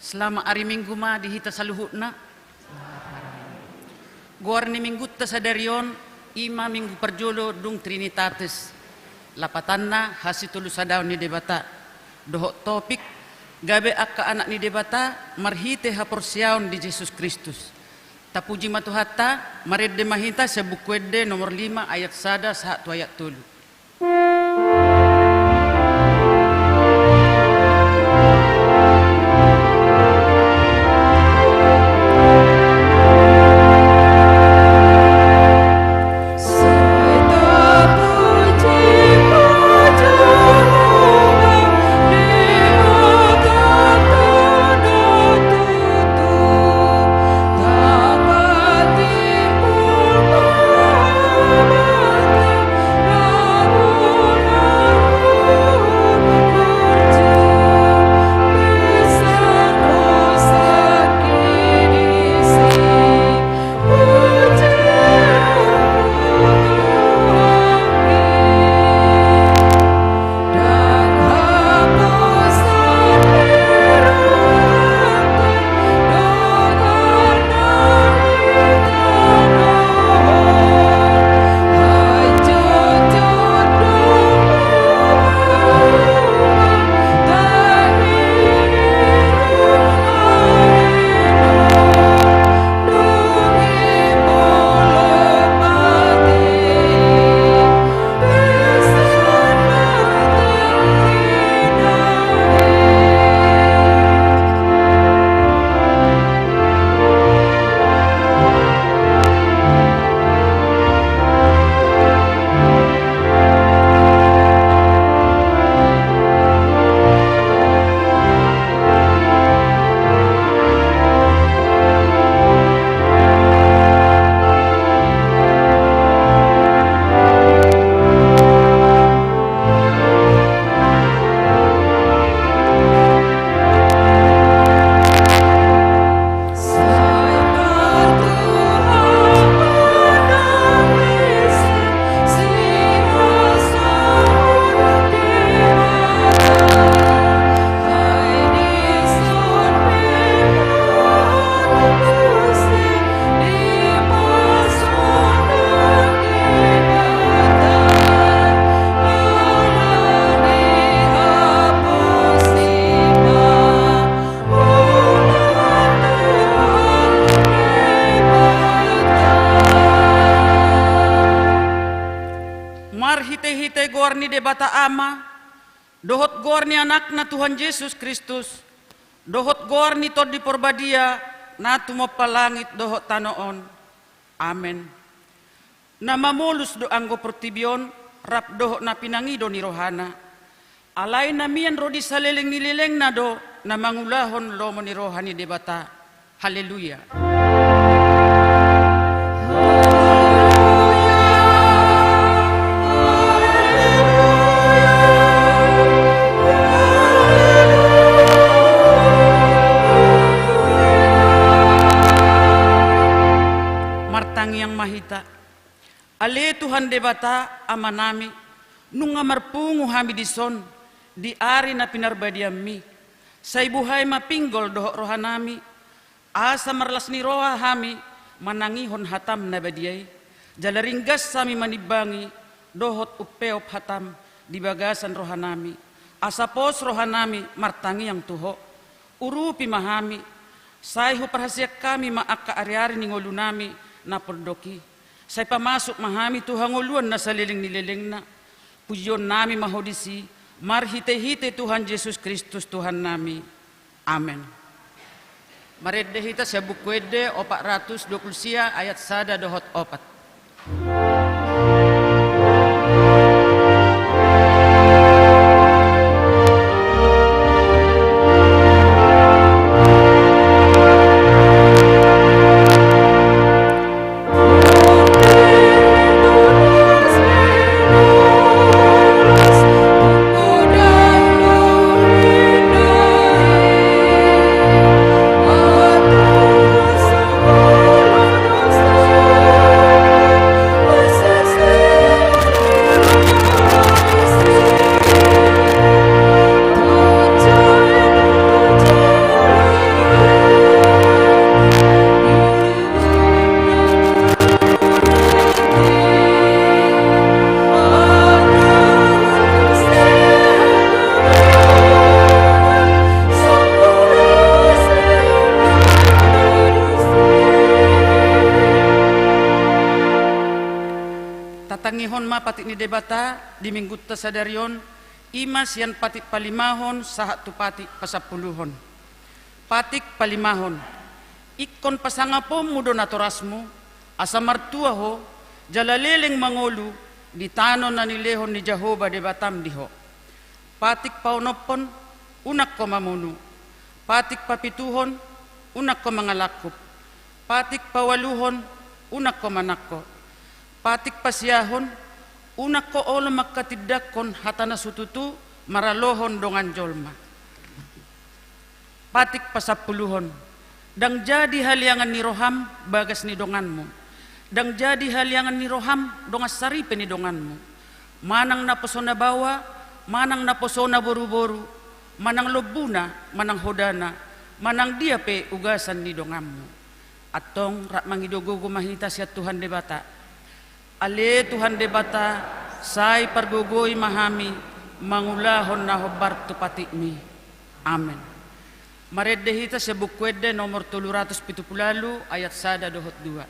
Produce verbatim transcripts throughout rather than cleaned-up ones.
Selamat ari Minggu ma di hita saluhutna. Goar ni Minggunta sadari on, i ma Minggu parjolo dung Trinitatis. Lapatanna, hasitolusadaon ni Debata. Dohot topik, gabe angka anak ni Debata marhite haporseaon di Jesus Kristus. Tapuji ma Tuhanta, marende ma hita sian Buku Ende nomor lima ayat sada sahat tu ayat tolu. Marhitehite goar ni Debata Ama, dohot goar ni Anakna Tuhan Jesus Kristus, dohot goar ni Tondi Porbadia, na tumompa langit dohot tano on. Amen. Na mamolus do anggo portibi on, rap dohot na pinangido ni rohana. Alai na mian ro di saleleng ni lelengna do na mangulahon lomo ni roha ni Debata. Haleluya. Martangiang ma hita. Ale Tuhan Debata, Amanami, nunga marpungu hami dison, di ari na pinarbadianMi. Sai buhai ma pinggol dohot rohanami, asa marlas ni roha hami manangihon hataM na badia i, jala ringgas hami manimbangi dohot umpeop hataM di bagasan rohanami, asa pos rohanami martangiang tu Ho. Urupi ma hami, sai huparhaseang hami ma angka ariari ni ngolunami na pondok i. Sai pamasuk ma hami tu hangoluan na saleleng ni lelengna. Pujionnami ma Ho disi, marhitehite Tuhan Jesus Kristus Tuhannami. Amen. Marende hita sian Buku Ende opat ratus dua pulu sia ayat sada dohot opat. patik ni Debata di Minggunta sadari on, i ma sian patik palimahon sahat tu patik pasampuluhon. Patik palimahon. Ingkon pasangaponmu do natorasmu, asa martua ho, jala leleng mangolu di tano na nilehon ni Jahowa Debatam di ho. Patik paonomhon, unang ho mamunu. Patik papituhon, unang ho mangalangkup. Patik paualuhon, unang ho manangko. Patik pasiahon, unang ho olo mangkatindangkon hata na so tutu maralohon dongan jolma. Patik pasampuluhon. Ndang jadi haliangan ni roham bagas ni donganmu. Ndang jadi haliangan ni roham dongan saripe ni donganmu. Manang naposona baoa, manang naposona boruboru, manang lombuna, manang hodana, manang dia pe ugasan ni donganmu. Antong rap mangido gogo ma hita sian Tuhan Debata. Ale Tuhan Debata, sai pargogoi ma hami mangulahon na hombar tu patikmi. Amen. Marende hita sian Buku Ende nomor tolu ratus pitu pulu ualu, ayat sada dohot dua.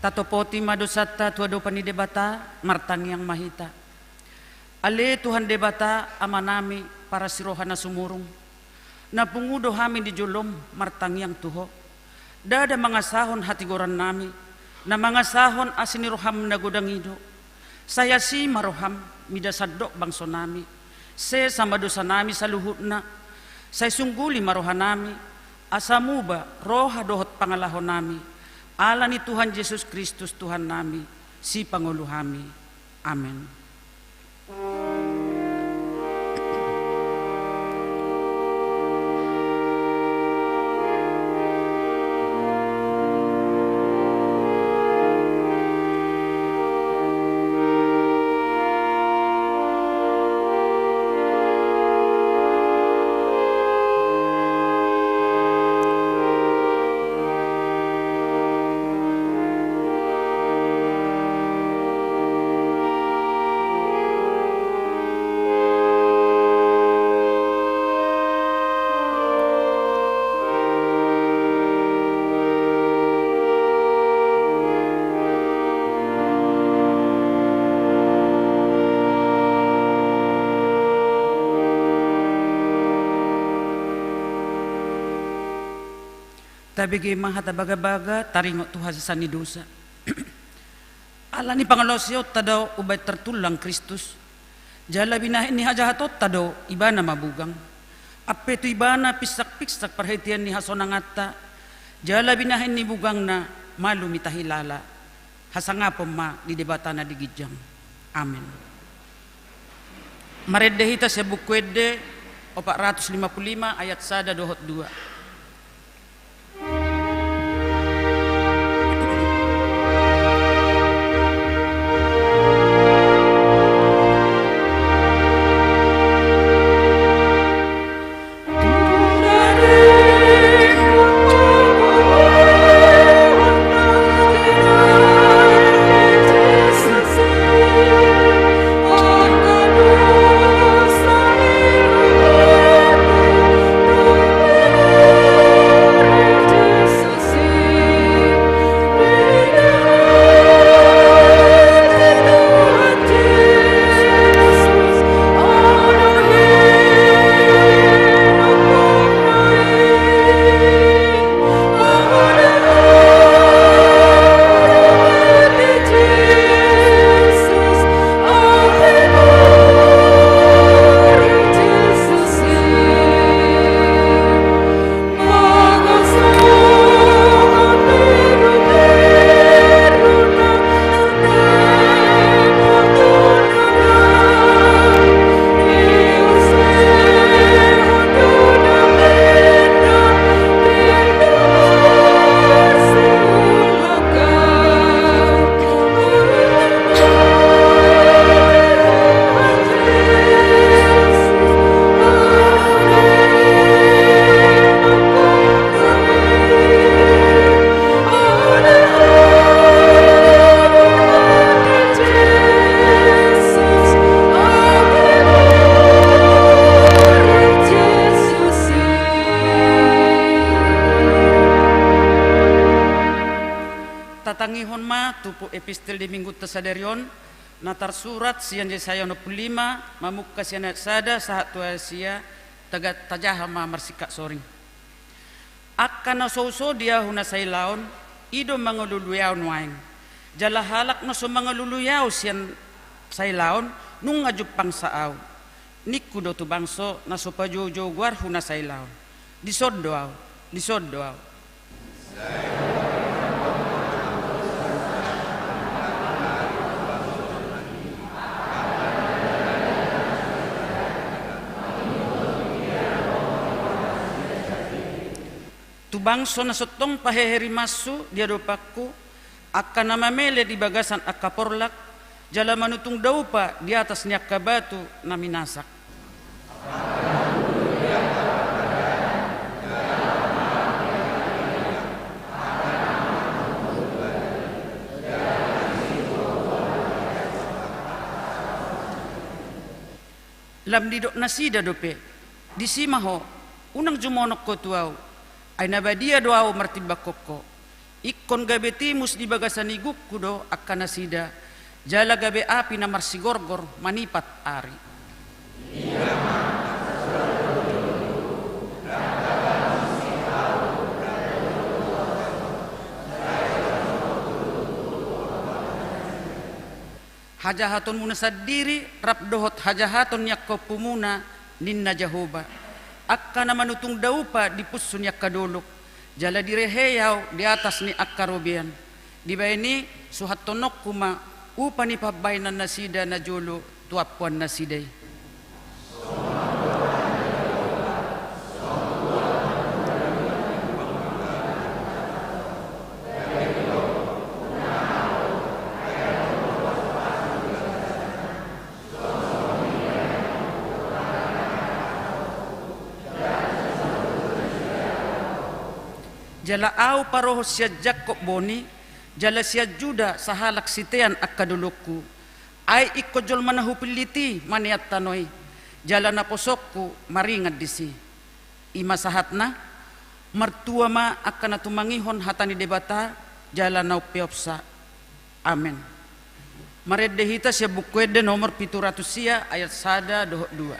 Tatopoti ma dosanta tu adopan ni Debata, martangiang ma hita. Ale Tuhan Debata, Amanami, parasi roha na sumurung, na pungu do hami di jolom martangiang tu Ho. Ndada mangasahon hatigorannami, na mangasahon asi ni roham na godang i do. Sai asi ma roham mida sandok bangsonami, sesa ma dosanami saluhutna. Sai sungguli ma rohanami, asa muba roha dohot pangalahonami, ala ni Tuhan Jesus Kristus Tuhannami, Sipangolu hami. Amen. Tabege ma hata bagabaga taringot tu hasesaan ni dosa. Ala ni pangalaosionta do umbahen tartullang Kristus, jala binahen ni hajahatonta do Ibana mabugang. Ampe tu Ibana pinsakpinsakpinsak parhitean ni hasonanganta, jala binahen ni bugangna malum hita hilala. Hasangapon ma di Debata na di ginjang. Amen. Marende hita sian Buku Ende opat ratus lima pulu lima ayat sada dohot dua. Epistel di Minggunta sadari on, na tarsurat sian Jesaya onom pulu lima, mamungka sian ayat sada sahat tu ayat sia. Taga-, tajaha ma marsingkat soring. Angka na so huso di ahu na sailaon, i do mangalului ahu nuaeng. Jala halak na so mangalului ahu sian sailaon, nunga jumpangsa ahu. Ningku do tu bangso na so pajoujou goarhu na sailaon: Dison do ahu, dison do ahu. Tu bangso na so tong pahehe rimashu di adopanku, angka na mamele di bagasan angka porlak, jala manutung daupa di atas ni angka batu na minasak. Lam didok nasida dope: Disi ma ho, unang jumonok ho tu ahu. Ai na badia do ahu martimbangkon ho. Ingkon gabe timus di bagasan igungku do angka nasida, jala gabe api na marsigorgor manipat ari. Hajahatonmuna sandiri rap dohot hajahaton ni angka ompumuna, ninna Jahowa, angka na manutung daupa di punsu ni angka dolok, jala direhei ahu di atas ni angka robean. Dibahen i, suhathononku ma upa ni pambahenan nasida najolo tu ampuan nasida i. Jala ahu parohon sian Jakkob boni, jala sian Juda sahalak sitean angka dolokku. Ai ingkon jolma na hupillit i manean tano i, jala naposongku maringan disi. I ma sahatna. Martua ma angka na tumangihon hata ni Debata, jala na umpeopsa. Amen. Marende hita sian Buku Ende nomor pitu ratus sia, ayat sada dohot dua.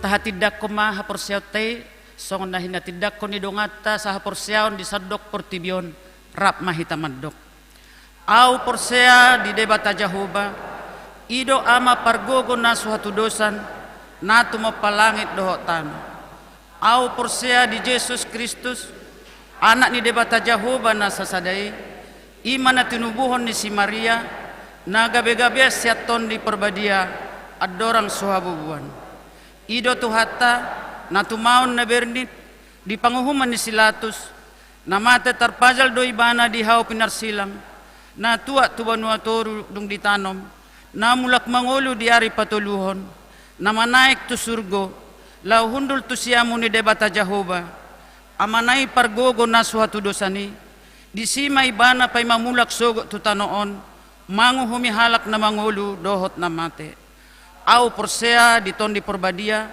Tahatindangkon ma haporseaonta i songon na hinatindangkon ni donganta sahaporseaon di sandok portibi on. Rap ma hita mandok. Ahu porsea di Debata Jahowa, i do Ama pargogo na so hatudosan, na tumompa langit dohot tano. Ahu porsea di Jesus Kristus, Anak ni Debata Jahowa na sasada i, i ma na tinubuhon ni si Maria, na gabegabean sian Tondi Parbadia, andorang so habubuan. I do Tuhanta, na tumaon na bernit di panguhuman ni si Latus, na mate tarpajal do Ibana di hau pinarsilang, na tuat tu banua toru dung ditanom, na mulak mangolu di ari patoluhon, na manaek tu surgo, laho hundul tu siamun ni Debata Jahowa, Amana i pargogo na so hatudosan i. Disi ma Ibana paima mulak sogot tu tano on, manguhumi halak na mangolu dohot na mate. Ahu porsea di Tondi Parbadia,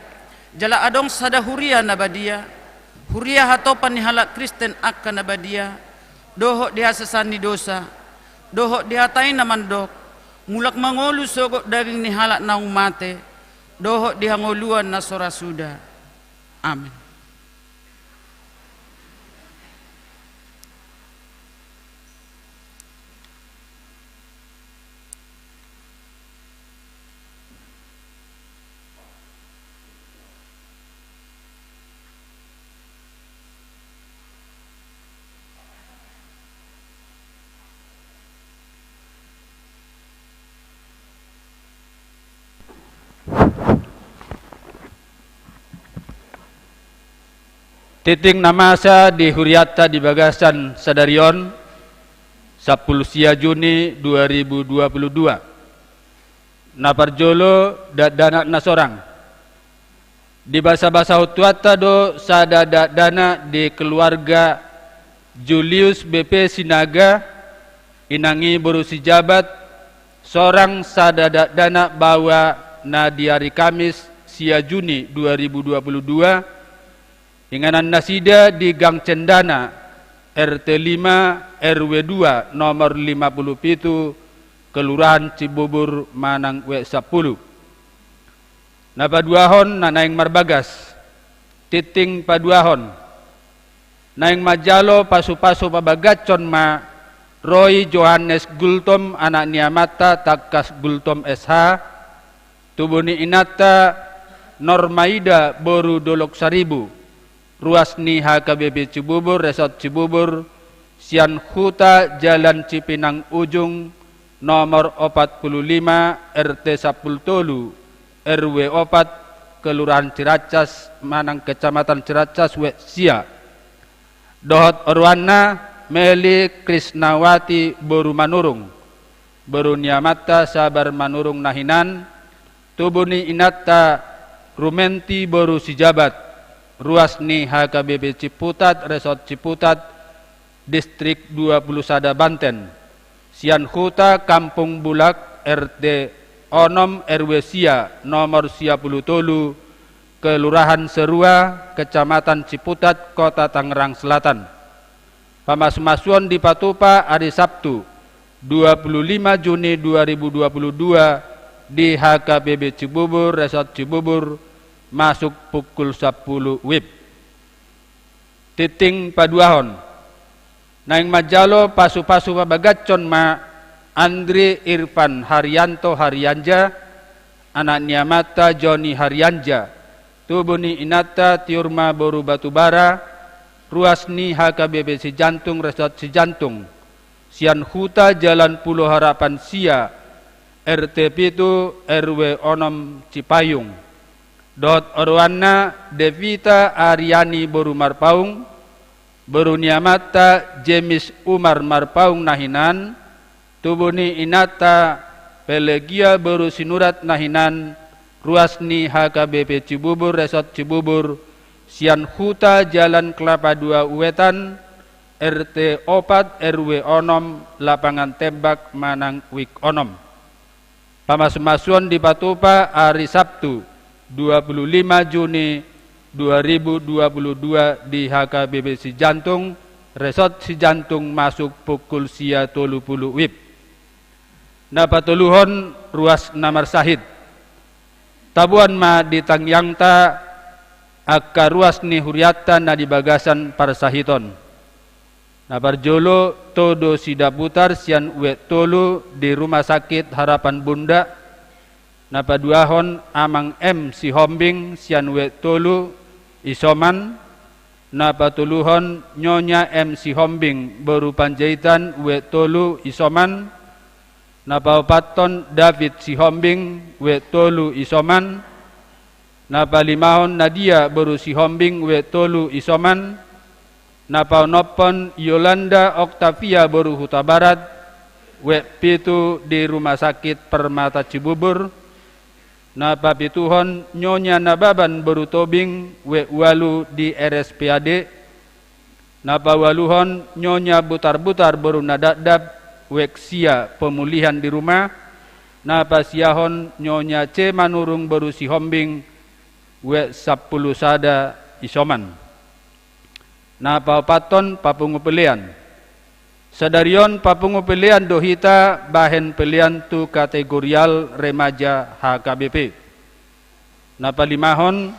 Jala adong sada huria na badia, huria hatopan ni halak Kristen angka na badia, dohot di hasesaan ni dosa, dohot di hata i na mandok, mulak mangolu sogot daging ni halak naung mate, dohot di hangoluan na so ra suda. Amen. Tingting na masa di hurianta di bagasan sadari on, sampulu sia Juni dua ribu dua puluh dua. Na parjolo, dakdanak na sorang. Dibasabasahon Tuhanta do sada dakdanak di keluarga Julius B P Sinaga, inang i boru Sijabat, sorang sada dakdanak baoa na di ari Kamis sia Juni dua ribu dua puluh dua, inganan nasida di Gang Cendana, R T lima, R W dua, nomor lima puluh pitu, Kelurahan Cibubur manang W sampulu. Na paduahon na naeng marbagas. Tingting paduahon. Naeng manjalo pasupasu pabagashon ma Roy Johannes Gultom, anak ni amanta Tangkas Gultom S H, tubu ni inanta Normaida boru Dolok Saribu, ruas ni H K B P Cibubur, Resort Cibubur, sian Huta Jalan Cipinang Ujung, nomor opat pulu lima, R T sampulu tolu, R W opat, Kelurahan Ciracas manang Kecamatan Ciracas, W sia. Dohot oroanna Meli Krisnawati boru Manurung, boru ni amanta Sabar Manurung na hinan, tubu ni inanta Rumenti boru Sijabat, ruas ni H K B P Ciputat, Resort Ciputat, Distrik dua puluh sada Banten, sian Huta Kampung Bulak, R T onom, R W sia, nomor sia pulu tolu, Kelurahan Serua, Kecamatan Ciputat, Kota Tangerang Selatan. Pamasumasuon dipatupa ari Sabtu, dua puluh lima Juni dua ribu dua puluh dua, di H K B P Cibubur, Resort Cibubur, masuk pukul sampulu W I B. Tingting paduahon. Naeng manjalo pasupasu pabagashon ma Andri Irfan Haryanto Harianja, anak ni amanta Joni Harianja, tubu ni inanta Tiurma boru Batubara, ruas ni H K B P Sijantung, Resort Sijantung, sian Huta Jalan Pulo Harapan sia, R T pitu, R W onom, Cipayung. Dohot oroanna Devita Ariani boru Marpaung, boru ni amanta James Umar Marpaung na hinan, tubu ni inanta Pelegia boru Sinurat na hinan, ruas ni H K B P Cibubur, Resort Cibubur, sian Huta Jalan Kelapa dua Wetan, R T opat, R W onom, Lapangan Tembak manang W I B onom. Pamasumasuon dipatupa ari Sabtu, dua puluh lima Juni dua ribu dua puluh dua, di H K B P Sijantung, Resort Sijantung, masuk pukul sia tolu pulu W I B. Na patoluhon, ruas na marsahit. Taboan ma di tangiangta angka ruas ni hurianta na di bagasan parsahiton. Na parjolo, Todo Sidaputar sian W tolu di Rumah Sakit Harapan Bunda. Na paduahon, Amang M Sihombing sian W tolu Isoman. Na patoluhon, Nyonya M Sihombing boru Panjaitan, W tolu Isoman. Na paopathon, David Sihombing, W tolu Isoman. Na palimahon, Nadia boru Sihombing, W tolu Isoman. Na paonomhon, Yolanda Octavia boru Hutabarat, W pitu di Rumah Sakit Permata Cibubur. Na papituhon, Nyonya Nababan boru Tobing, W ualu di R S P A D. Na paualuhon, Nyonya Butarbutar boru Nadapdap, W sia, pemulihan di rumah. Na pasiahon, Nyonya C Manurung boru Sihombing, Uek sampulu sada isoman. Na paopathon, papungu pelean. Sadari on papungu pelean do hita bahen pelean tu kategorial remaja H K B P. Na palimahon,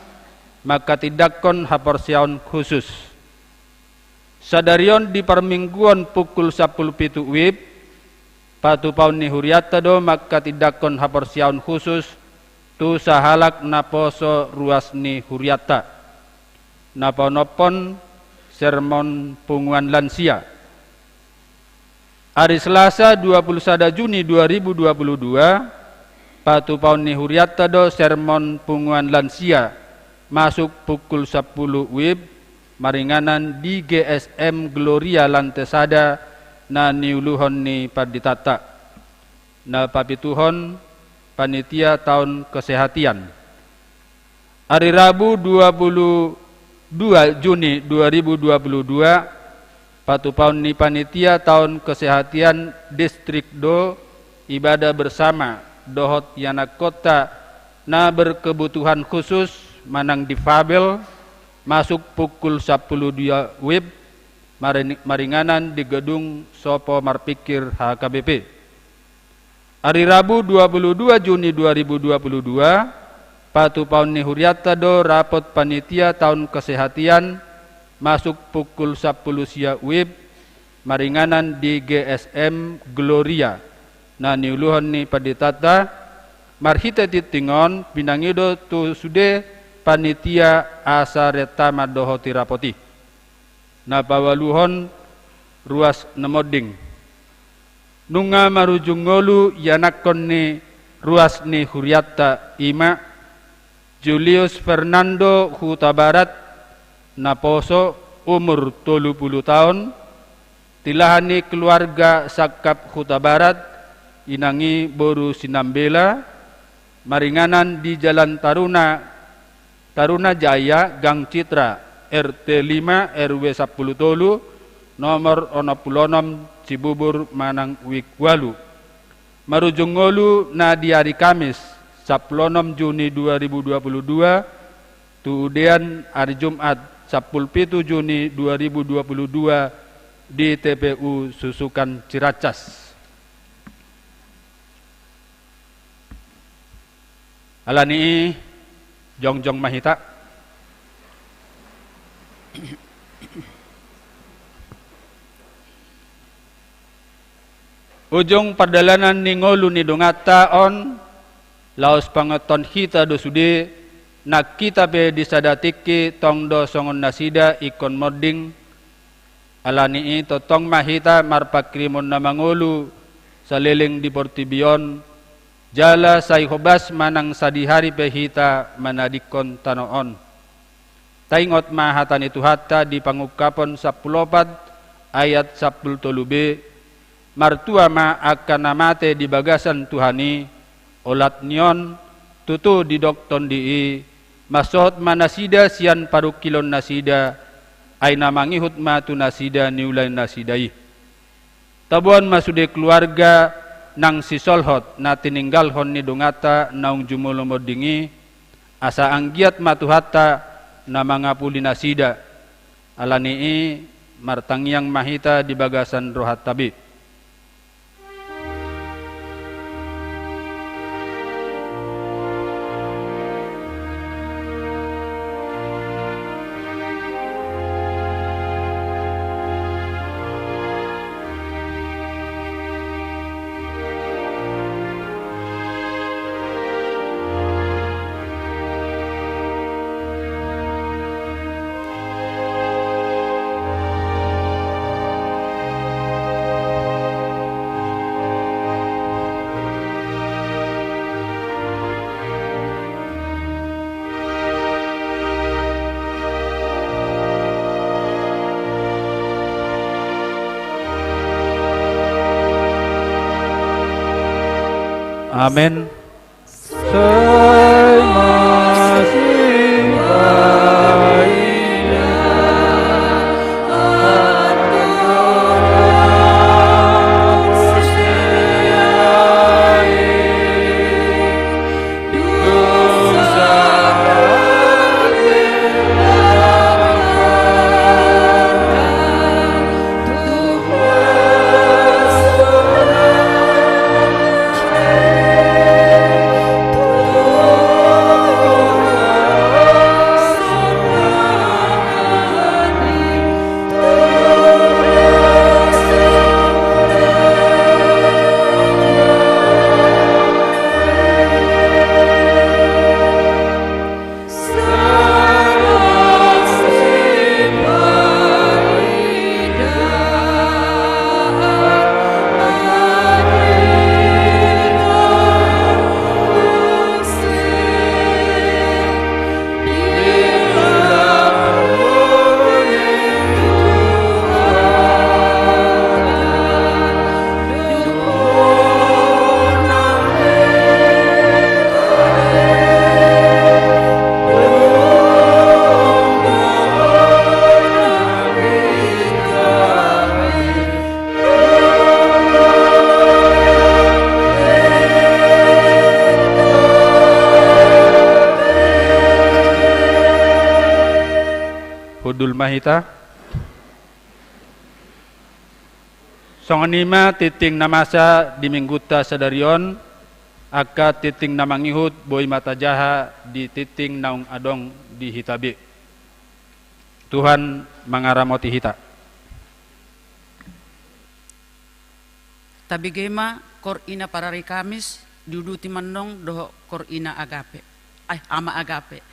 manghatindanghon haporseaon khusus. Sadari on di parmingguon pukul sampulu pitu wib, patupaon ni hurianta do manghatindanghon haporseaon khusus tu sahalak naposo ruas ni hurianta. Na paonomhon, sermon punguan lansia. Ari Selasa dua puluh sada Juni dua ribu dua puluh dua, patupaon ni hurianta do sermon punguan lansia, masuk pukul sampulu wib, maringanan di G S M Gloria lante sada na niuluhon ni panditanta. Na papituhon, panitia taon kesehatian. Ari Rabu dua puluh dua Juni dua ribu dua puluh dua, patupaon ni panitia taon kesehatian distrik do ibadah bersama dohot ianakhonta na berkebutuhan khusus manang difabel, masuk pukul sampulu dua wib, marini-, maringanan di gedung Sopo Marpikir H K B P. Ari Rabu dua puluh dua Juni dua ribu dua puluh dua, patupaon ni hurianta do rapot panitia taon kesehatian, masuk pukul sampulu sia wib, maringanan di G S M Gloria na niuluhon ni panditanta. Marhite tingting on pinangido tu sude panitia asa renta mandohoti rapot i. Na paualuhon, ruas na monding. Nunga marujung ngolu ianakhon ni ruas ni hurianta, i ma Julius Fernando Hutabarat, naposo, umur tolu pulu taon, tilahan ni keluarga sangkap Hutabarat, inang i boru Sinambela, maringanan di Jalan Taruna, Taruna Jaya, Gang Citra, R T lima, R W sampulu tolu, nomor onom pulu onom, Cibubur manang Wik ualu. Marujung ngolu na di ari Kamis, sampulu onom Juni dua ribu dua puluh dua, tu udean ari Jumat, sampulu pitu Juni dua ribu dua puluh dua, di T P U Susukan Ciracas. Alani i, jongjong ma hita. Ujung pardalanan ni ngolu ni donganta on, laos pangidoan hita do sude, nang hita pe di sada tingki tong do songon nasida ingkon monding. Alani i tongtong ma hita marpanghirimon na mangolu saleleng di portibi on, jala sai hobas manang sadihari pe hita manadingkon tano on. Taingot ma hata ni Tuhanta di Pangungkapon sampulu opat ayat sampulu tolu b, martua ma angka na mate di bagasan Tuhan i, olat ni on, tutu didok Tondi i, mansohot ma nasida sian parungkilon nasida, ai na mangihut ma tu nasida niula nasida i. Taboan ma sude keluarga nang sisolhot na tininggalhon ni donganta naung jumolo monding i, asa anggiat ma Tuhanta na mangapuli nasida. Alani i martangiang ma hita di bagasan rohanta be. Amen. ma hita. Songon i ma tingting na masa di minggunta sadari on, angka tingting na mangihut boi ma tajaha di tingting naung adong di hita be. Tuhan mangaramoti hita. Tabege ma kor ina parari Kamis, diuduti ma annon dohot kor ina Agape. Ai, Ama Agape.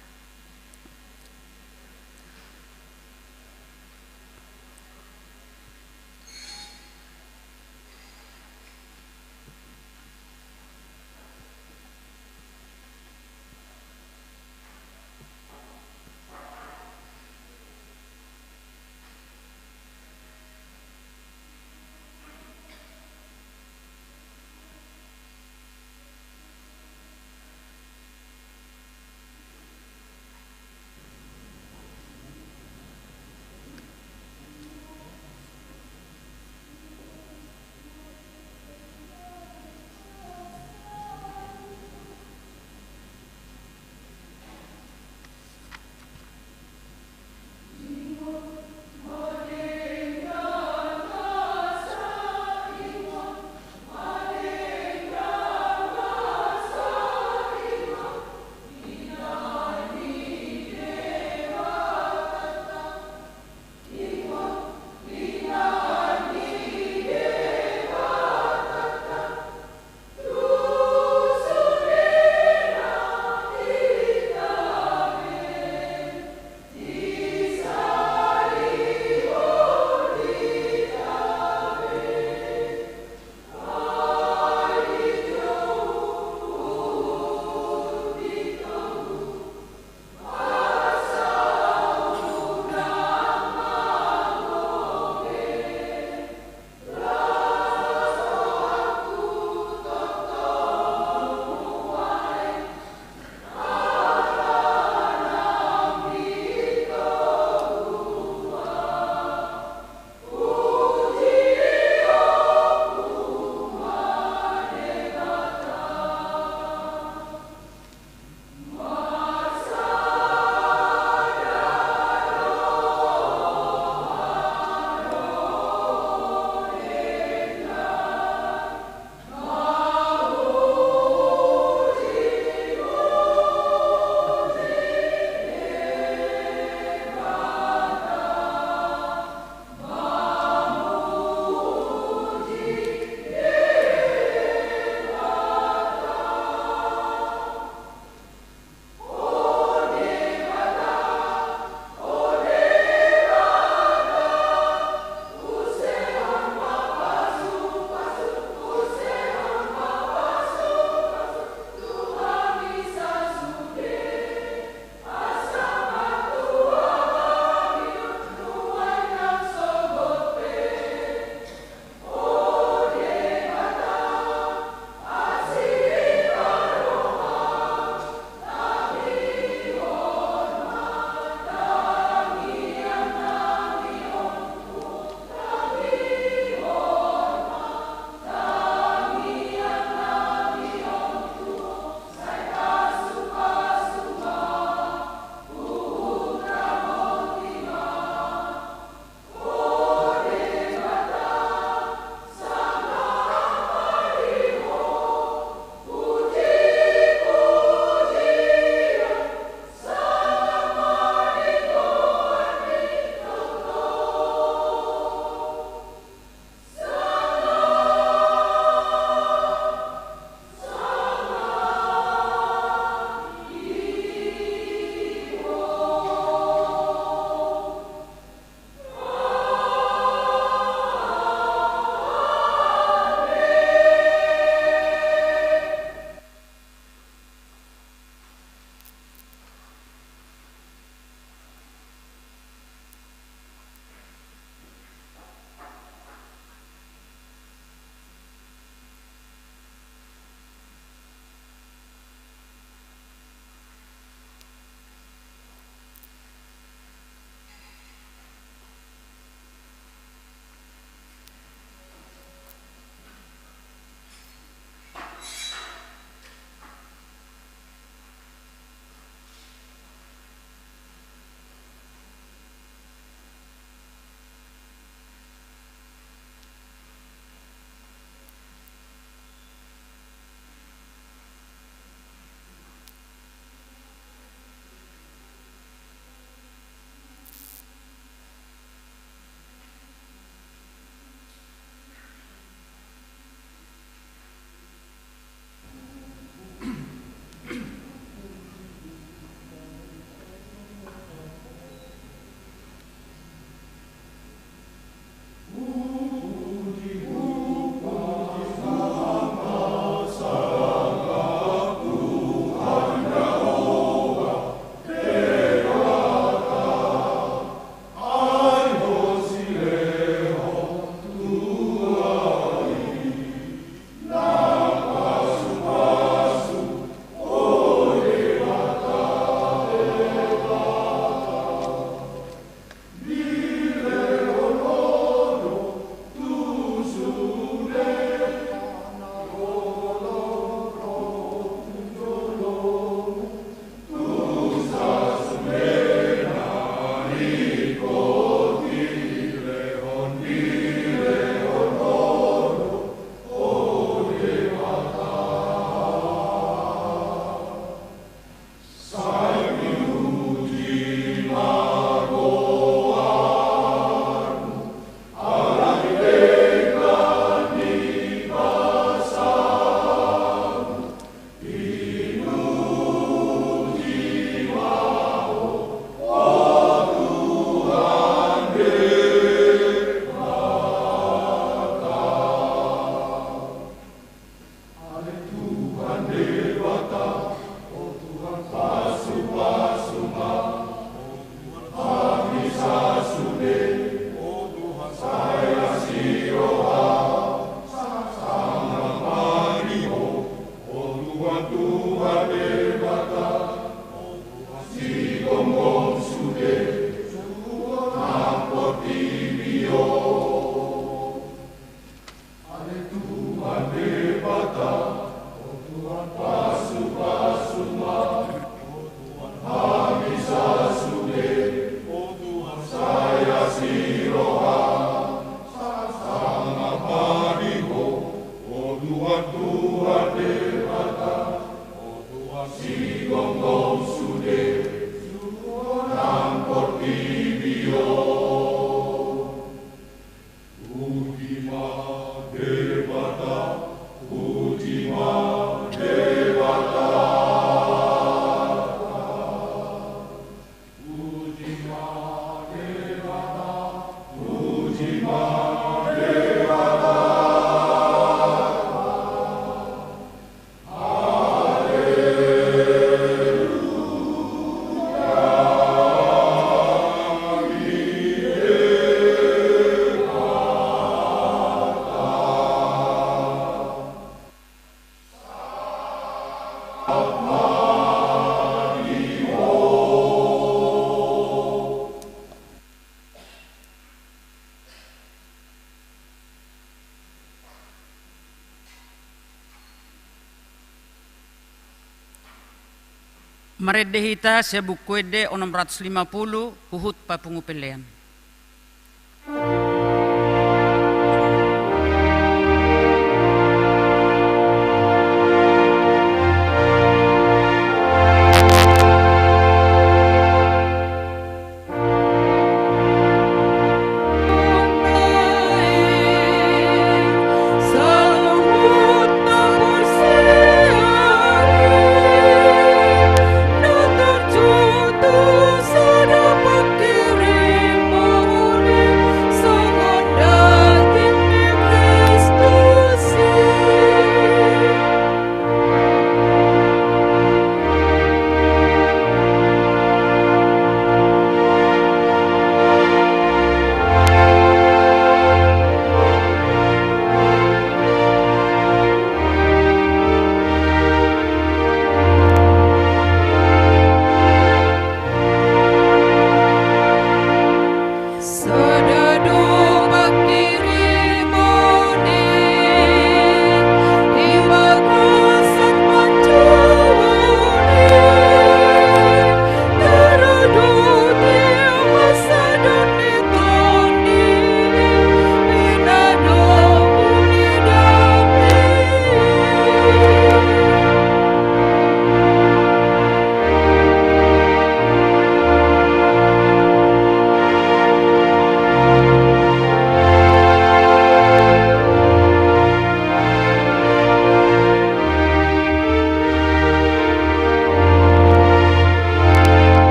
Marende hita sian Buku Ende onom ratus lima puluh, huhut papungu pellean.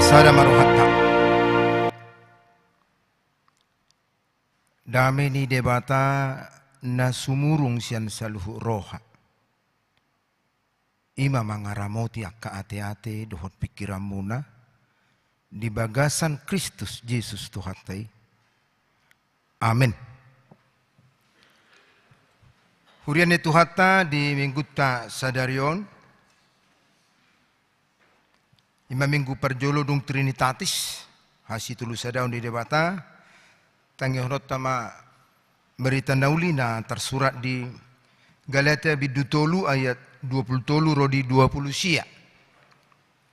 Sada ma rohanta. Dame ni Debata na sumurung sian saluhut roha, i ma mangaramoti angka ateate dohot pingkiranmuna di bagasan Kristus Jesus Tuhanta i. Amen. Huria ni Tuhanta di Minggunta sadari on, i ma Minggu parjolo dung Trinitatis, hasitolusadaon ni Debata. Tangihononta ma barita na uli na tarsurat di Galatia bindu tolu ayat dua pulu tolu ro di dua pulu sia.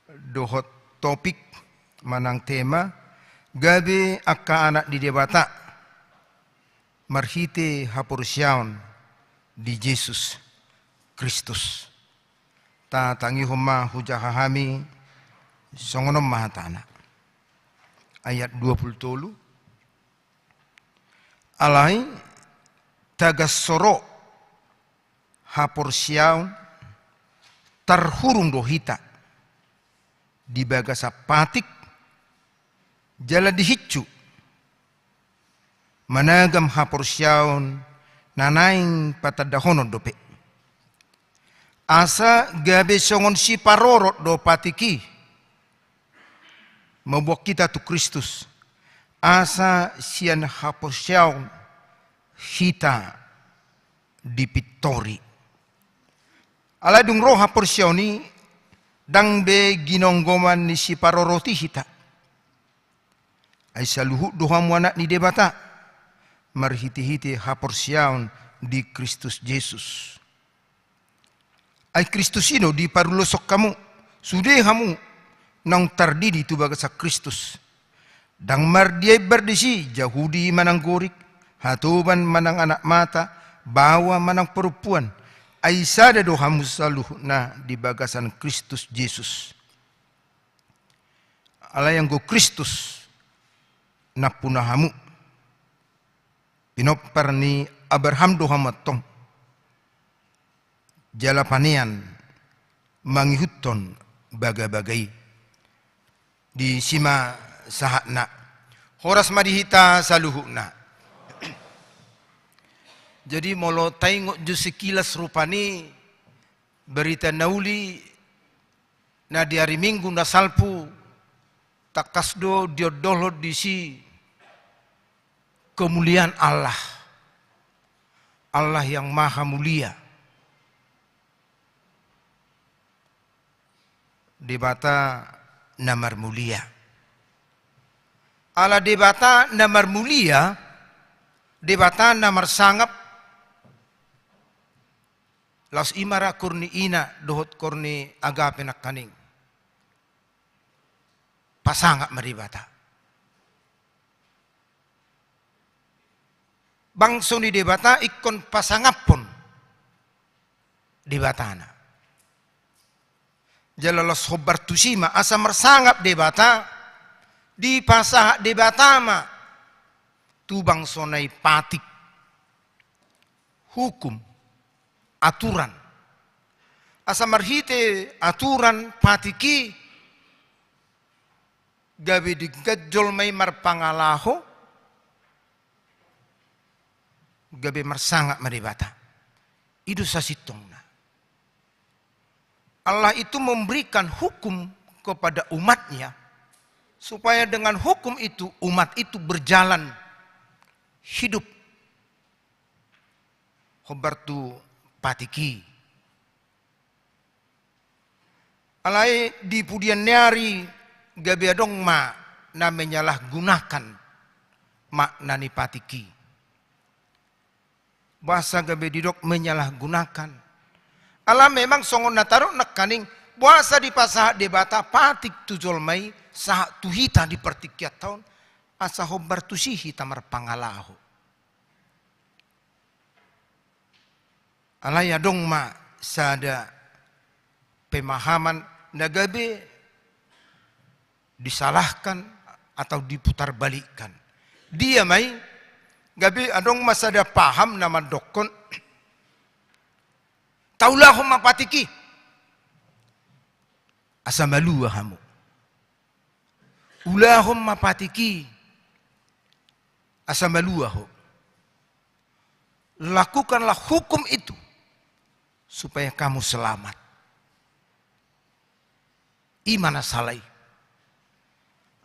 Dohot topik manang tema, gabe angka anak ni Debata marhite haporseaon di Jesus Kristus. Tatangihon ma hujaha hami, songon on ma hatana. Ayat dua pulu tolu. Alai tagan so ro haporseaon, tarhurung do hita di bagasan patik jala dihinsu managam haporseaon na naeng patandahonon dope. Asa gabe songon siparorot do patik i mamboan hita tu Kristus, asa sian haporseaon hita dipintori. Alai dung ro haporseaon i, ndang be ginonggoman ni siparorot i hita. Ai saluhut do hamu anak ni Debata, marhitehite haporseaon di Kristus Jesus. Ai Kristus i do diparuloshon hamu, sude hamu naung tardidi tu bagasan Kristus. Ndang mardiaimbar disi Jahudi manang Gorik, hatoban manang anak mata, baoa manang parompuan, ai sada do hamu saluhutna di bagasan Kristus Jesus. Alai anggo Kristus nampuna hamu, pinompar ni Abraham do hamu antong, jala panean mangihuthon bagabaga i. Disi ma sahatna. Horas ma di hita saluhutna. Jadi molo taingot jo sekilas rupani barita na uli na di ari Minggu na salpu, tangkas do diondolhon disi kemuliaan Allah. Allah yang Maha Mulia. Debata na marmulia. Ala Debata na marmulia, Debata na marsangap, laos i ma ra korni ina dohot korni agape nangkaning. Pasangap ma Debata. Bangso ni Debata ingkon pasangaphon Debatana. Jala laos hombar tusi ma asa marsangap Debata, dipasahat Debata ma tu bangsona i patik, hukum, aturan. Asa marhite aturan patik i gabe denggan jolma i marpangalaho, gabe marsangap ma Debata. I do sasintongna. Allah itu memberikan hukum kepada umatnya, supaya dengan hukum itu umat itu berjalan hidup hombar tu patik i. Alai di pudian ni ari gabe adong ma na menyalahgunakan makna ni patik i. Boasa gabe didok menyalahgunakan? Ala memang songon na tadok nangkaning, boasa dipasahat Debata patik tu jolma i sahat tu hita di partingkianta on, asa hombar tusi hita marpangalaho. Alai adong ma sada pemahaman na gabe disalahkan atau diputarbalikkan. Dia ma i, gabe adong ma sada paham na mandokkon, taulahon ma patik i asa malua hamu. Ulahon ma patik i asa malua ho. Lakukanlah hukum itu supaya kamu selamat. I ma na sala i.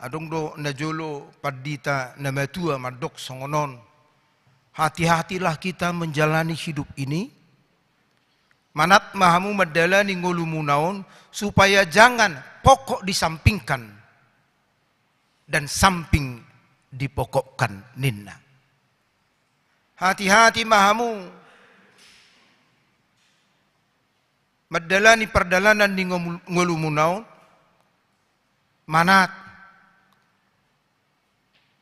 Adong do najolo pandita na matua mandok songon on: Hati-hatilah kita menjalani hidup ini. Manat ma hamu mandalani ngolumuna on, supaya jangan pokok disampingkan dan samping dipokokkan, ninna. Hati-hati ma hamu mandalani pardalanan ni ngomul-, ngolumuna on, manat,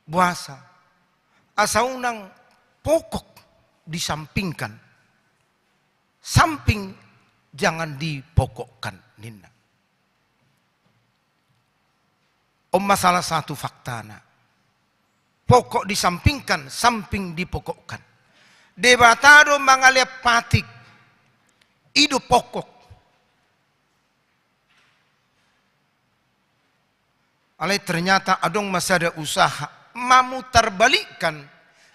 boasa, asa unang pokok disampingkan, samping jangan dipokokkan, ninna. On ma salah satu faktana. Pokok disampingkan, samping dipokokkan. Debata do mangalean patik. I do pokok. Alai ternyata adong ma sada usaha mamutarbalikkan,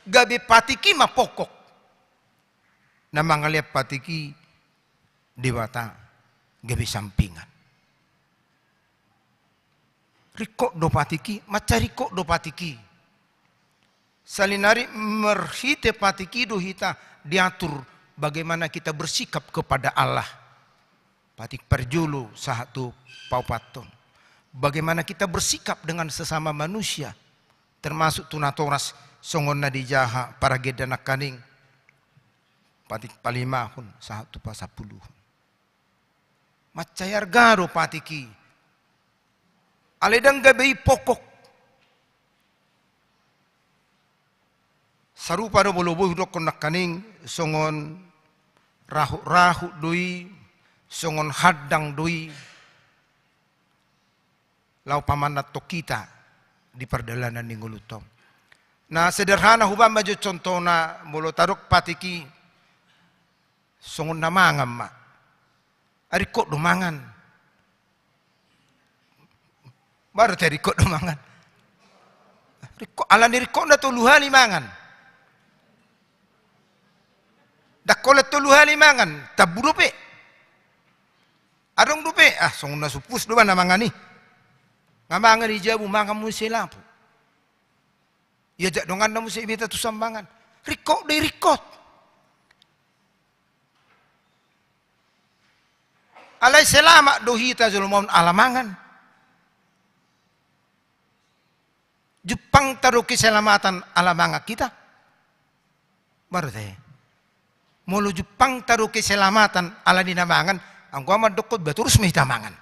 gabe patik i ma pokok. Na mangalean patik i Debata gabe sampingan. Ringkot do patik i, mansai ringkot do patik i. Salinari marhite patik i do hita diatur bagaimana kita bersikap kepada Allah. Patik parjolo sahat tu paopathon. Bagaimana kita bersikap dengan sesama manusia, termasuk tu natoras, songon na dijaha paragenda nangkaning. Patik palimahon sahat tu pasampuluhon. Mansai arga do patik i. Alai ndang gabe i pokok. Sarupa do molo boi hudokkon nangkaning, songon rahut-rahut do i, songon handang do i. Laho pamanat hita di pardalanan ni ngolunta on. Na sederhana hubaen ma jo contohna, molo tadok patik i songon na mangan ma. Ringkot do mangan. Baru te ringkot do mangan. Ringkot, alani ringkotna tolu hali mangan. Ndang holan tolu hali mangan, tambu dope. Adong dope, ah, songon na sumpus do ba na mangan i. Nga mangan i jabu, mangan muse lapo. Iajak donganna muse ibeta tu sambangan. Ringkot do i, ringkot. Alai selamat do hita jolma on ala mangan. Jumpangta do keselamatan ala mangan hita? Baru te. Molo jumpangta do keselamatan ala ni na mangan, anggo au mandokkon ba torus ma hita mangan.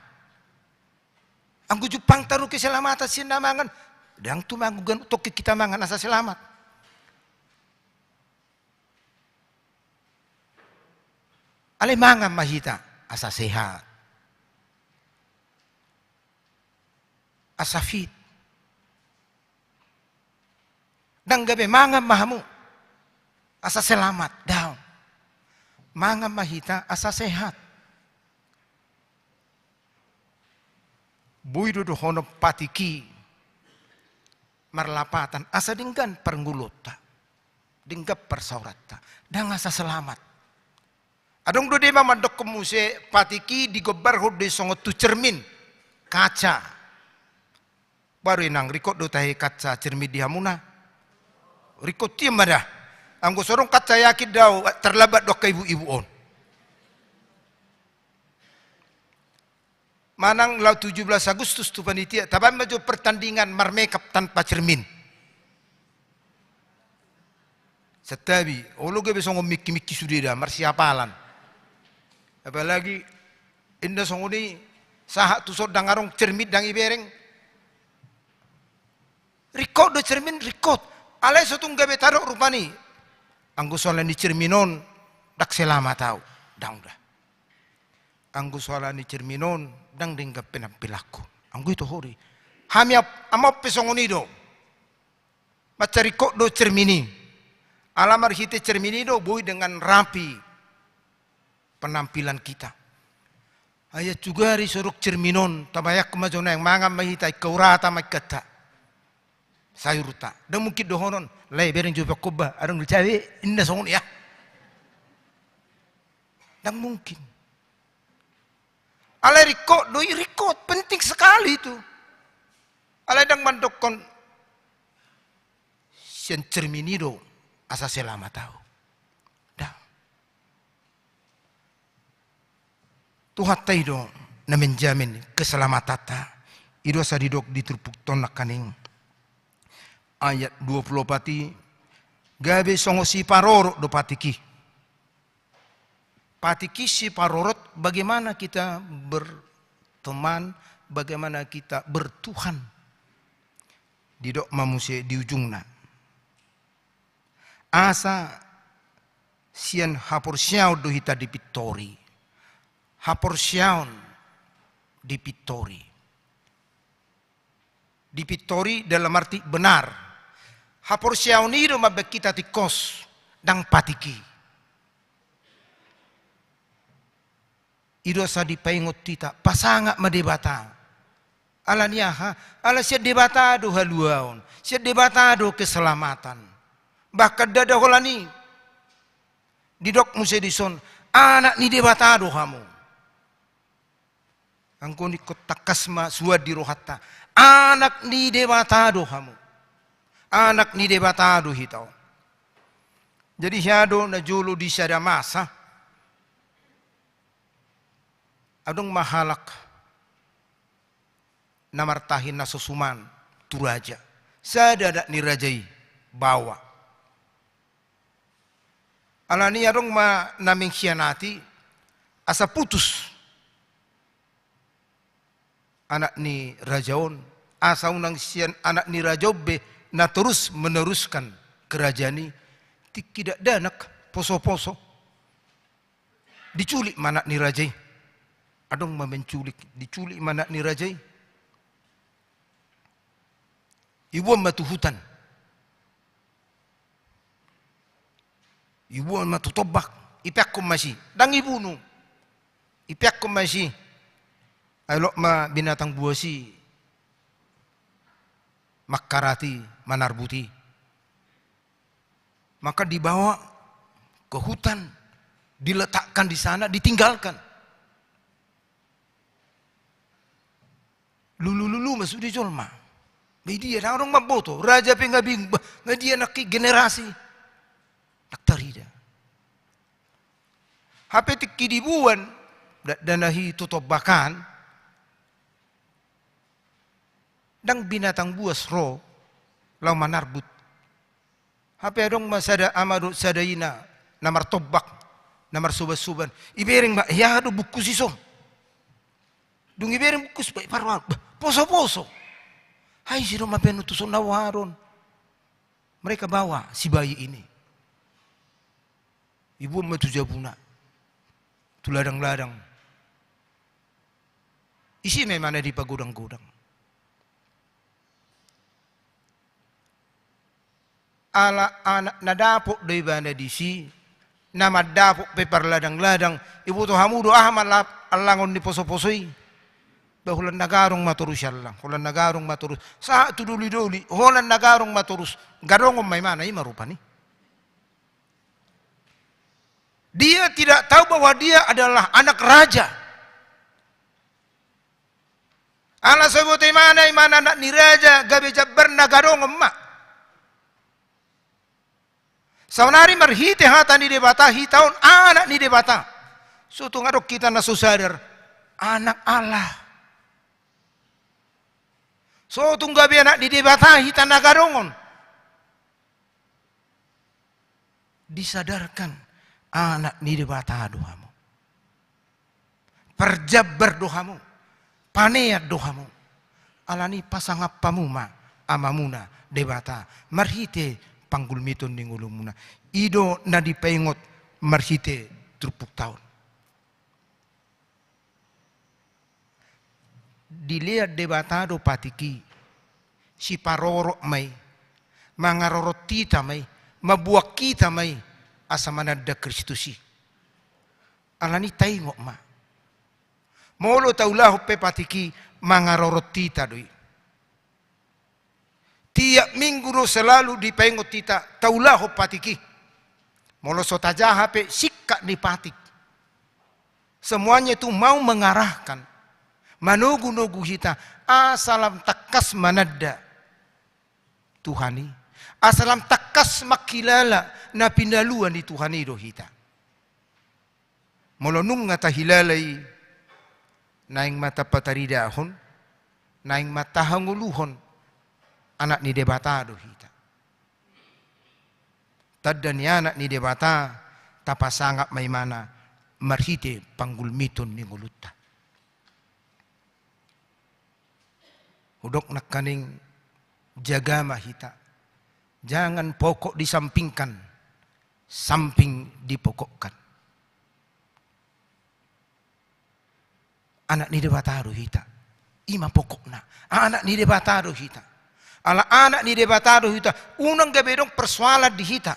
Anggo jumpangta do keselamatan sian na mangan, ndang tumanggung ganup tongkin hita mangan asa selamat. Alai mangan ma hita asa sehat. Asa fit. Ndang gabe mangan ma hamu asa selamat, daong. Mangan ma hita asa sehat. Boi do dohonon patik i marlapatan asa denggan parngoluonta, denggan parsaoranta, ndang asa selamat. Adong do deba mandokkon muse patik i digombarhon do i songon tu cermin, kaca. Baru inang, ringkot do tahe kaca cermin di hamuna? Ringkot, ia ma da. Anggo so adong kaca, yakin do au tarlambat do angka ibu-ibu on. Manang laho tujuh belas Agustus tu panitia, tabaen ma jo pertandingan marmekap tanpa cermin. Santabi, olo gabe songon mingki-mingki sude da, marsiapalan. Apalagi inda songon i, sahat tu son ndang adong cermin, ndang ibereng. Ringkot do cermin, ringkot. Alai so tung gabe tadok rupani, anggo so ala ni cermin on, ndang selamat au. Ndang da. Anggo so ala ni cermin on, ndang denggan penampilanku. Anggo i toho do i. Hami ap-, amang pe songon i do. Mansai ringkot do cermin i. Ala marhite cermin i do boi dengan rapi penampilan kita. Ai ansugari so adong cermin on, tabayangkon ma jo, naeng mangan ma hita, ingkau rata ma ingkanta. Sayurta. Ndang mungkin dohonon, "Lae, bereng jo pe ho ba, adong do cabe," inna songon i, ya. Ndang mungkin. Alai ringkot do i, ringkot, penting sekali itu. Alai ndang mandokkon sian cermin i do asa selamat au. Ndang. Tuhanta i do na menjamin keselamatanta. I do asa didok di turpukta on nangkaning ayat dua puluh opat i, gabe songon siparorot do patik i. Patik i siparorot, bagaimana kita berteman, bagaimana kita bertuhan. Didok ma muse di ujungna, asa sian haporseaon do hita dipintori. Haporseaon dipintori. Dipintori dalam arti benar. Haporseaon i do mambaen hita tingkos, ndang patik i. I do asa dipaingot hita, pasangap ma Debata. Ala ni aha? Ala sian Debata do haluaon, sian Debata do keselamatan. Bahkan ndada holan i, didok muse dison, anak ni Debata do hamu. Anggo ingkon tangkas ma suan di rohanta, anak ni Debata do hamu. Anak ni Debata do hita on. Jadi, hea do najolo di sada masa, adong ma halak na martahi na so suman tu raja. Sada anak ni raja i baoa. Ala ni adong ma na mengkhianati, asa putus anak ni raja on, asa unang sian anak ni raja on be na terus meneruskan kerajaan i. Tingki dakdanak, poso-poso, diculik ma anak ni raja i. Adong ma menculik, diculik ma anak ni raja i. Iboan ma tu hutan. Iboan ma tu tombak, ipeakkon ma disi, ndang ibunu. Ipeakkon ma disi. Ai lot ma binatang buas i mangkarat i, manarbut i. Maka dibawa ke hutan, diletakkan di sana, ditinggalkan. Lulu-lulu ma sude jolma. Ba idia, ndang adong mamboto. Raja pe nga bingung, ba nga dia nangkin generasi. Ndang tarida. Hape tingki diboan dakdanak i tu tombak an, ndang binatang buas ro laho manarbut. Hape adong ma sada ama dohot sada ina na martombak, na marsoban-soban. Ibereng ma, hea do bungkus i son. Dung ibereng bungkus, ba iparrohahon, ba poso-poso. Ai ise do mambaen on tu son na boha do on. Mereka bawa si bayi ini. Iboan ma tu jabuna, tu ladang-ladang. Isi ma imana dipagodang-godang. Ala anak na dapot do ibana disi, na mandapot pe parladang-ladang, iboto hamu do aha ma la-, allangon ni poso-poso i. Ba holan na gadong ma torus i allang, holan na gadong ma torus. Sahat tu doli-doli, holan na gadong ma torus. Gadongon ma imana i ma rupani. Dia tidak tahu bahwa dia adalah anak raja. Ala so iboto imana, imana anak ni raja, gabe jambarna gadongon ma. Saonari marhite hata ni Debata, hita on anak ni Debata. So tung adong hita na so sadar, anak Allah. So tung gabe anak ni Debata hita na gadongon. Disadarkan, anak ni Debata do hamu. Parjambar do hamu, panean do hamu. Ala ni i pasangap hamu ma Amamuna Debata marhite panggulmiton ni ngolumuna. I do na dipaingot marhite turpukta on. Dilean Debata do patik i, siparorot ma i, mangarorot hita ma i, mambuat hita ma i, asa mananda Kristus i. Ala ni i taingot ma. Molo taulahon pe patik i, mangarorot hita do i. Tiap minggu do selalu dipaingot hita, taulahon patik i. Molo so tajaha pe singkat ni patik. Semuanya itu mau mengarahkan, manogu-nogu hita, asa lam tangkas mananda Tuhan i, asa lam tangkas manghilala na pinaluan ni Tuhan i do hita. Molo nunga tahilala i, naeng ma tapataridahon, naeng ma tahangoluhon, anak ni Debata do hita. Tanda ni anak ni Debata, tapasangap ma ibana marhite panggulmiton ni ngolunta. Hudok nangkaning, jaga ma hita. Jangan pokok disampingkan, samping dipokokkan. Anak ni Debata do hita. I ma pokokna. Anak ni Debata do hita. Ala anak ni Debata do hita, unang gabe adong persoalan di hita.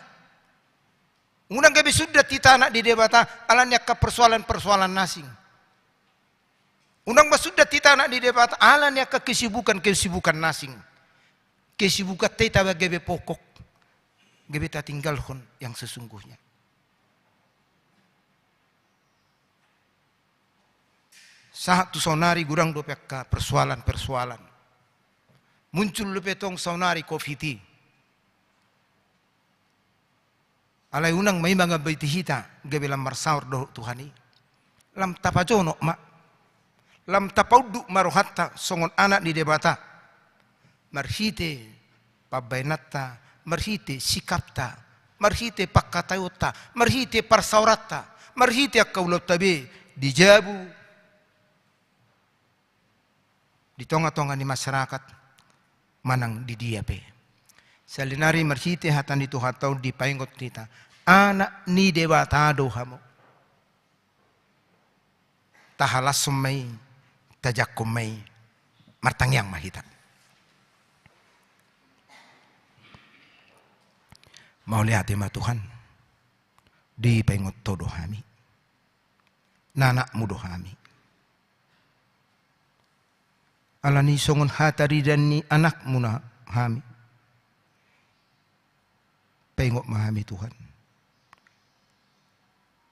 Unang gabe sundat hita anak ni Debata ala ni angka persoalan-persoalan na asing. Unang ma sundat hita anak ni Debata ala ni angka kesibukan-kesibukan na asing. Kesibukanta i taba gabe pokok, gabe tatinggalhon yang sesungguhnya. Sahat tu saonari godang dope angka persoalan-persoalan. Muncul dope tong saonari covid i. Alai unang ma i mangambati hita gabe lam marsaor dohot Tuhan i. Lam tapajonok ma. Lam tapaunduk ma rohanta songon anak ni Debata. Marhite pambahenanta, marhite sikapta, marhite pangkataionta, marhite parsaoranta, marhite angka ulaonta be di jabu, di tonga-tonga ni masyarakat, manang di dia pe. Saonari marhite hata ni Tuhanta on dipaingot hita, anak ni Debata do hamu. Tahalashon ma i, tajangkon ma i, martangiang ma hita. Mauliate ma Tuhan, dipaingot Ho do hami. Na anakmu do hami. Ala ni songon hataridaan ni anakmu na hami. Paingot ma hami Tuhan.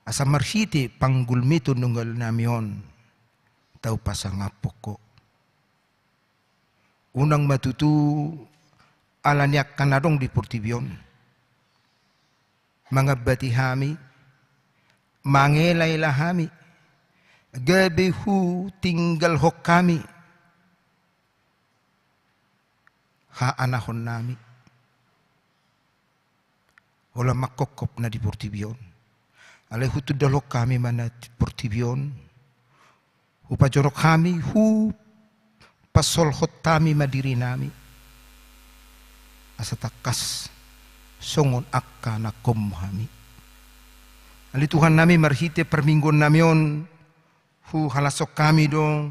Asa marhite panggulmiton ni ngolunami on, tau pasangaphon Ho. Unang ma tutu ala ni angka na adong di portibi on mangambati hami, mangelaela hami, gabe hutinggalhon hami haanahonnami. Holan mangkophop na di portibi on. Alai hutundalhon hami ma na di portibi on. Hupajonok hami, hupasolhot hami ma dirinami. Asa tangkas songon angka anakkonmu hami. Ale Tuhannami, marhite parmingguonnami on, huhalashon hami do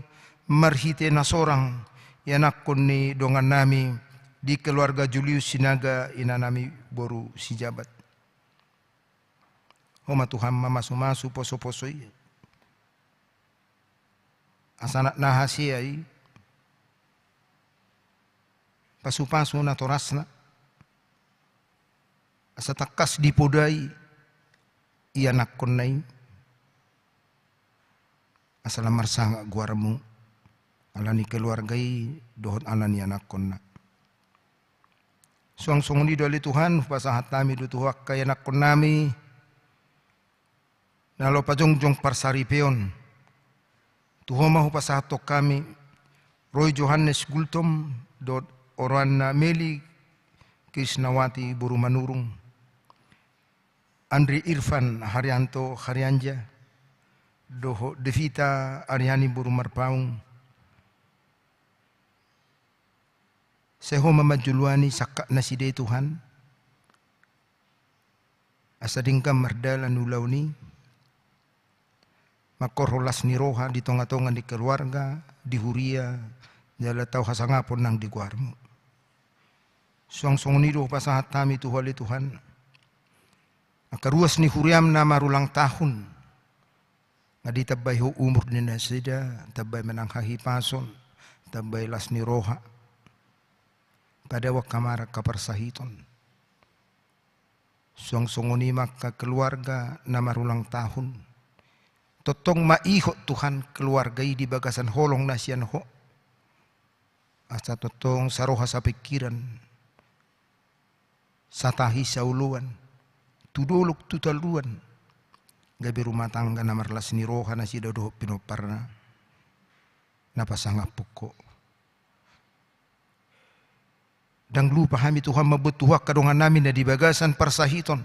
marhite na sorang ianakhon ni dongannami di keluarga Julius Sinaga, inanami boru Sijabat. Ho ma Tuhan mamasumasu posoposo i. Asa anak na hasea i, pasupasu natorasna. Asa tangkas dipodai ianakhonna i. Asa lam marsangap goarmu, ala ni keluarga i, dohot ala ni anakhonna. Suang songon i do ale Tuhan, hupasahat hami do tu Ho angka ianakhonnami, na laho pajongjong parsaripeon. Tu Ho ma hupasahathon hami, Roy Johannes Gultom, dohot oroanna Meli Krisnawati boru Manurung. Andri Irfan Haryanto Harianja, dohot Devita Aryani boru Marpaung. Sai Ho ma manjoloani sangkap nasida i Tuhan. Asa denggan mardalan ulaon i. Mangkorhon las ni roha di tongatonga ni keluarga, di huria, jala tau hasangapon nang di goarmu. Suang songon i do hupasahat hami tu Ho ale Tuhan. Angka ruas ni huriam na marulang tahun. Nga ditambai Ho umur ni nasida, tambai ma nang hahipason, tambai las ni roha. Padao angka marangka parsahiton. Suang songon i ma angka keluarga na marulang tahun. Tongtong ma ihot Tuhan keluarga i di bagasan holong na sian Ho. Asa tongtong saroha sapingkiran, satahi saoloan, tu dolok tu toruan, gabe rumah tangga na marlas ni roha nasida dohot pinomparna na pasangaphon Ho. Ndang lupa hami Tuhan mamboan tu Ho angka dongannami na di bagasan parsahiton.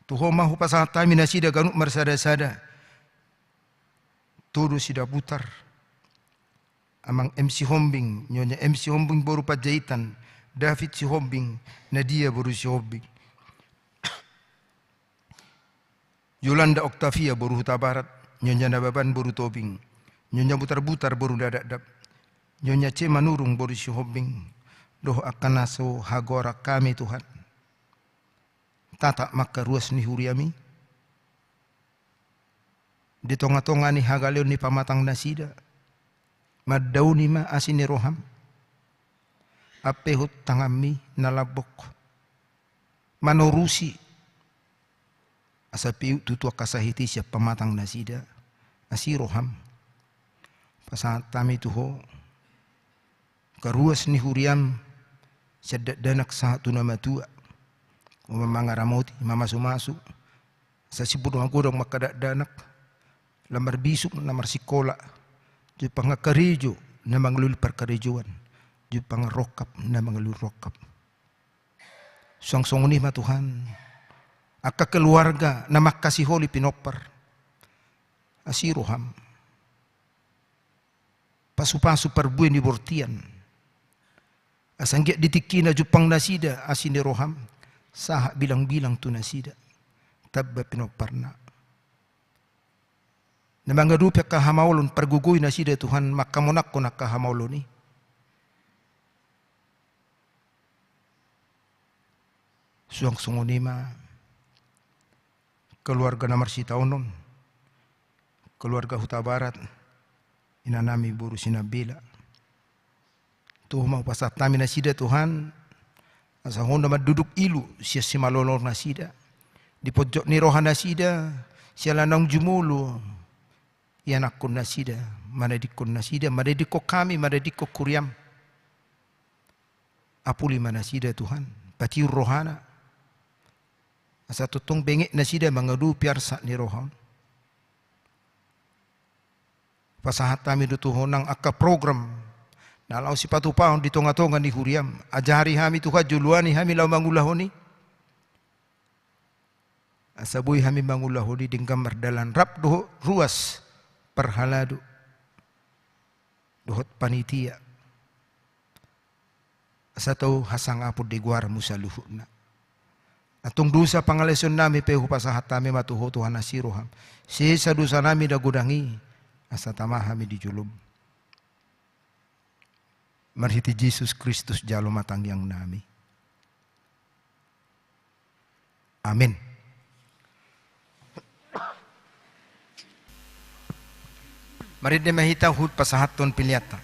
Tu Ho ma hupasahat hami nasida ganup marsada-sada. Todo Sidabutar, Amang M Sihombing, Nyonya M Sihombing boru Panjaitan, David Sihombing, Nadia boru Sihombing, Yolanda Octavia boru Hutabarat, Nyonya Nababan boru Tobing, Nyonya Butarbutar boru Nadapdap, Nyonya C Manurung boru Sihombing, dohot angka na so hagoaran hami Tuhan. Tatap ma angka ruas ni huriami di tonga-tonga ni hagaleon ni pamatang nasida. Mandaoni ma asi ni roham. Ampehon tanganmi na lambok manorusi, asa piut tutu angka sahit i sian pamatang nasida. Asi roham. Pasahat hami tu Ho angka ruas ni huriam, sian dakdanak sahat tu na matua. Ho ma mangaramoti, mamasumasu, asa sipur magodang ma angka dakdanak, na marbisuk, na marsikola, jumpang angka karejo na mangalului parkarejoan, jumpang rongkap na mangalului rongkap. Suang songon i ma Tuhan angka keluarga na mangkasiholi pinompar. Asi roham. Pasu-pasu parbue ni bortian. Asa anggiat di tingki na jumpang nasida asi ni roham, sahat bilang-bilang tu nasida tamba pinomparna. Na mangadopi angka hamaolon, pargogoi nasida Tuhan mangkamonanghon angka hamaolon i. Suang songon i ma keluarga na marsitaonon, keluarga Hutabarat, inanami boru Sinambela. Tu Ho ma hupasahat hami nasida Tuhan, asa Ho na manduduk ilu sian simalolong nasida. Di ponjot ni roha nasida, siala naung jumolo ianakhon nasida, manadingkon nasida, manadingkon hami, manadingkon huriam. Apuli ma nasida Tuhan, patiur rohana. Asa tongtong benget nasida mangadopi arsak ni roha on. Pasahat hami do tu Ho nang angka program na laho sipatupaon di tonga-tonga ni huriam. Ajari hami Tuhan, joloani hami laho mangulahon i. Asa boi hami mangulahon i denggan mardalan rap dohot ruas parhalado dohot panitia. Asa tau hasangapon di goarmu saluhutna. Antong dosa pangalaosionnami pe hupasahat hami ma tu Ho Tuhan, asi roham. Sesa dosanami na godang i, asa tama hami di jolom. Marhite Jesus Kristus jalo ma tangiangnami. Amen. Marende ma hita huhut pasahathon peleanta.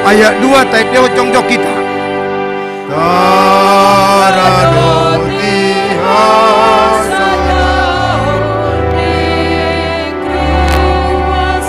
Ayat dua, taendehon jongjong hita. Taradoti hasadahon ni Kristus.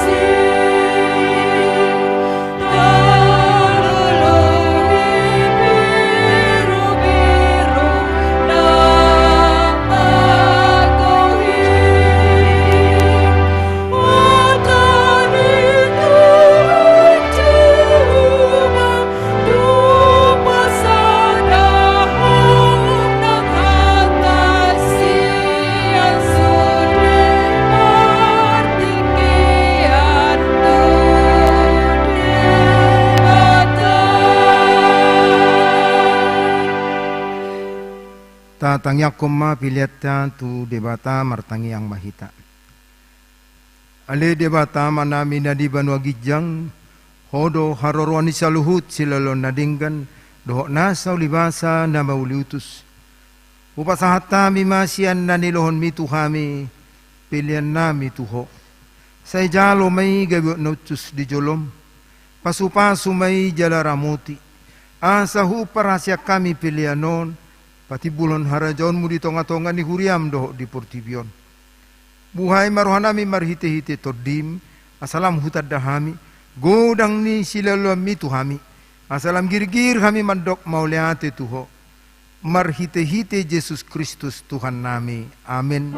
Tatangiangkon ma peleanta tu Debata, martangiang ma hita. Ale Debata Amanami na di banua ginjang, Ho do haroroan ni saluhut silaloan na denggan, dohot nasa ulibasa na mauliutus. Hupasahat hami ma sian na nilohonmi tu hami, peleannami tu Ho. Sai jalo ma i gabe uap na uncus di jolom. Pasupasu ma i jala ramoti. Asa huparhaseang hami pelean on, patimbulhon harajaonmu di tongatonga ni huriam dohot di portibi on. Buhai ma rohanami marhitehite Tondim, asa lam hutanda hami godang ni silaloanmi tu hami, asa lam girgir hami mandok mauliate tu Ho. Marhitehite Jesus Kristus Tuhannami. Amen.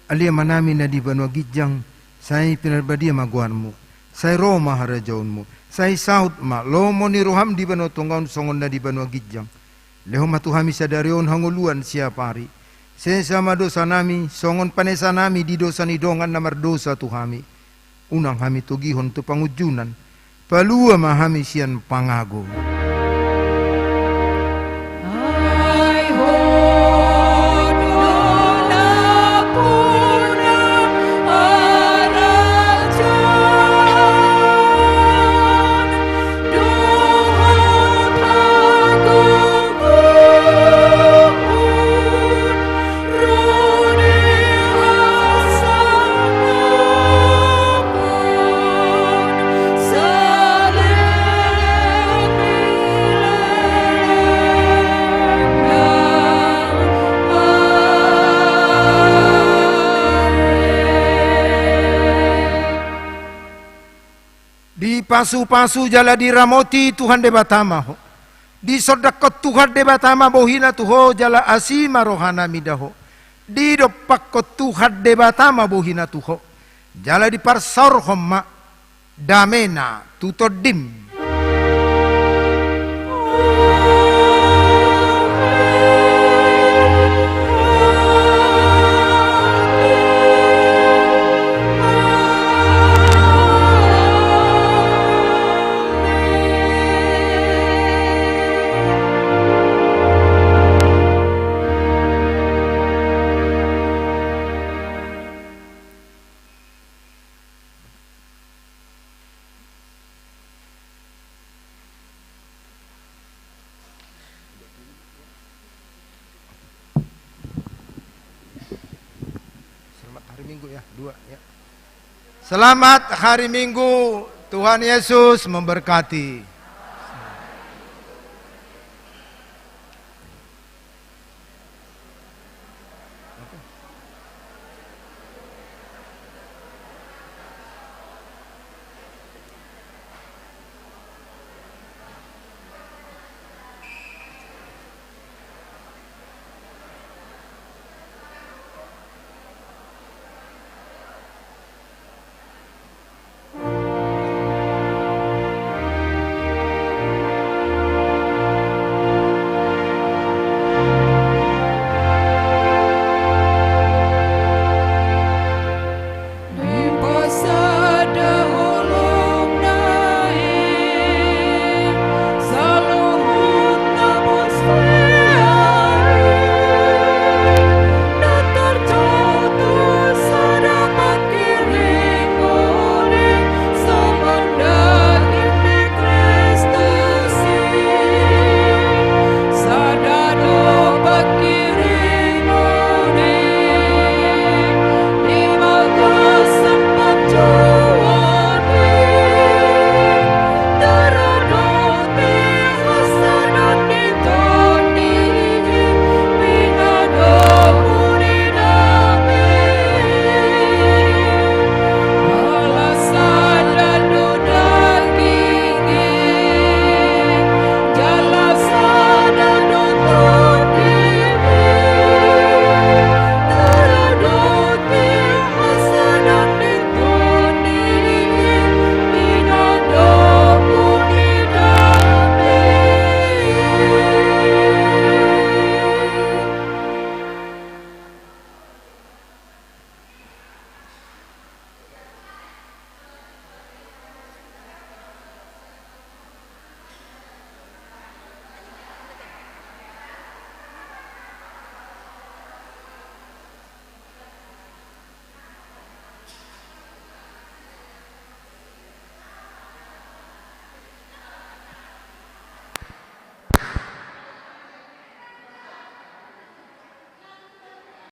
Ale Amanami na di banua ginjang, sai pinarbadia ma goarmu, sai ro ma harajaonmu, sai saut ma lomo ni roham di banua tonga on songon na di banua ginjang. Lehon ma tu hami sadari on hangoluan siapari. Sesa ma dosanami, songon panesanami di dosa ni dongan na mardosa tu hami. Unang hami togihon tu pangunjunan. Palua ma hami sian pangago. Dipasupasu jala diramoti Tuhan Debata ma ho. Disondangkon Tuhan Debata ma bohina tu ho jala asi ma rohana mida ho. Didompakkon Tuhan Debata ma bohina tu ho jala diparsaorhon ma damena tu tondim. Selamat hari Minggu ya, dua ya. Selamat hari Minggu, Tuhan Yesus memberkati.